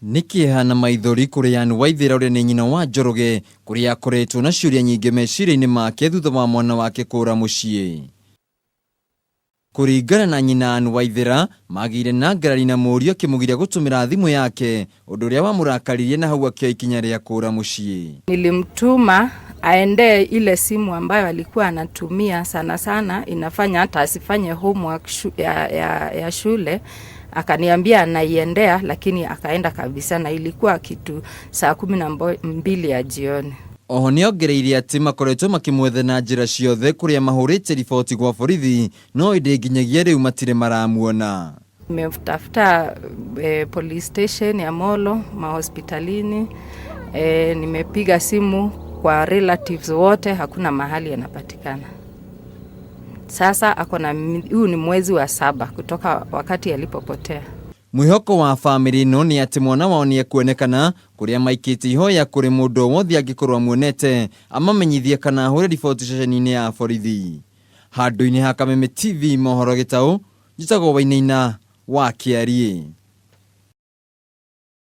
Nĩ kĩeha na maithori kũrĩ Ann Waithĩra ũrĩa nĩ nyina wa Njoroge kũrĩa akoretwo na ciũria nyingĩ meciria-inĩ make thutha wa mwana wake kũra mũciĩ. Kũringana na nyina Ann Waithĩra, magĩire na ngarari na mũriũ akĩmũgiria gũtũmĩra thimũ yake ũndũ ũrĩa wamũrakaririe na hau akĩoya ikinya rĩa kũra mũciĩ. Nilimtuma aendee ile simu ambayo alikuwa anatumia sana sana, inafanya hata asifanye homework shu, ya, ya, ya shule. Akaniambia anaiendea, lakini akaenda kabisa, na ilikuwa kitu saa 12 ya jioni. Oho nĩongereire atĩ makoretwo makĩmwetha na njĩra ciothe kũrĩa mahũrĩte riboti gwa borithi no ĩndĩ nginyagia rĩu matirĩ maramuona. Nimetafuta police station ya Molo, mahospitalini, nimepiga simu kwa relatives wote, hakuna mahali anapatikana. Sasa ako na huu ni mwezi wa 7 kutoka wakati alipopotea. Mwĩhoko wa bamĩrĩ ĩno nĩ atĩ mwana wao nĩ ekuonekana kũrĩa maikĩtie ihoya kũrĩ mũndũ o wothe angĩkorwo amuonete amamenyithie kana ahũre riboti ceceni-inĩ ya borithi. Handũ-inĩ ha Kameme TV mohoro Gĩtaũ, njĩtagwo Wainaina wa Kĩariĩ.